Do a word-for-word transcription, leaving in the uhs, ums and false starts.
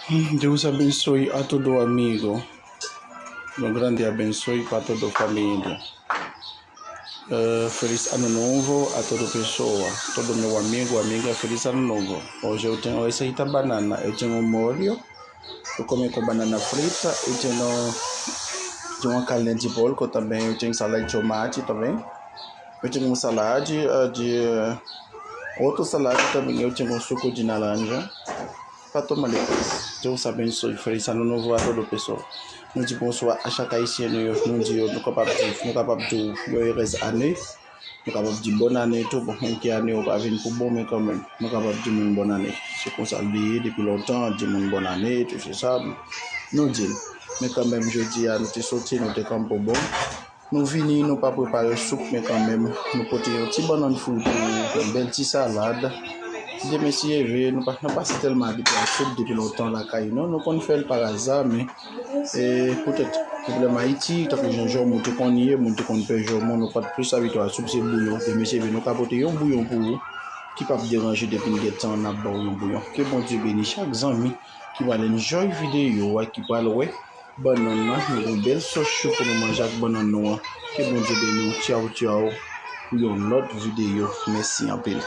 Deus abençoe a todo amigo. Un grande abençoe para todo família. Eh, feliz ano novo a todo pessoa, todo meu amigo, amiga, feliz ano novo. Hoje eu tenho uma receita banana, eu tenho um molho, eu comi com banana frita, eu tenho, tenho uma carne de porco também, eu tenho salada de tomate também. Eu tenho uma salada, eh, de, eh, outra salada também, eu tenho um suco de laranja. Para tomar depois. Deus abençoe. Feliz ano novo a todo pessoa. Nou di bonswa a chak ayisyen nou yo. Nou di yo, nou kapab di, nou kapab di yo erez ane. Nou kapab di bòn ane tou, bon, menm ke ane yo pa vin pou bon, men kanmenm, nou kapab di moun bòn ane. Se konsa l ye, depi lontan, di moun bòn ane, tou se sa. Nou di l. Men kanmenm, jodi a, nou te soti, nou te kanpe bon. Nou vini, nou pa prepare soup, men kanmenm, nou pote yon ti bannann fri pou ou, yon bèl ti salad. Demen si Dye vle, nou pa, nou pase tèlman abitye a soup depi lontan lakay nou. Nou konn fè l pa aza, men, e, poutèt pwoblèm Ayiti, tankou jan jòmou te konn ye, moun te konn pè jòmou, nou pa t plis abitye a soup, se bouyon. Demen si Dye vle, nou ka pote yon bouyon pou ou, ki p ap deranje depi n gentan n ap ba w yon bouyon. Ke Bondye beni chak zanmi ki pral enjoy videyo a, ki pral wè bannann nan, nou gen bèl sòs chou pou nou manje ak bannann nou an. Ke Bondye beni w. Tchaw, tchaw. Pou yon lòt videyo. Mèsi anpil.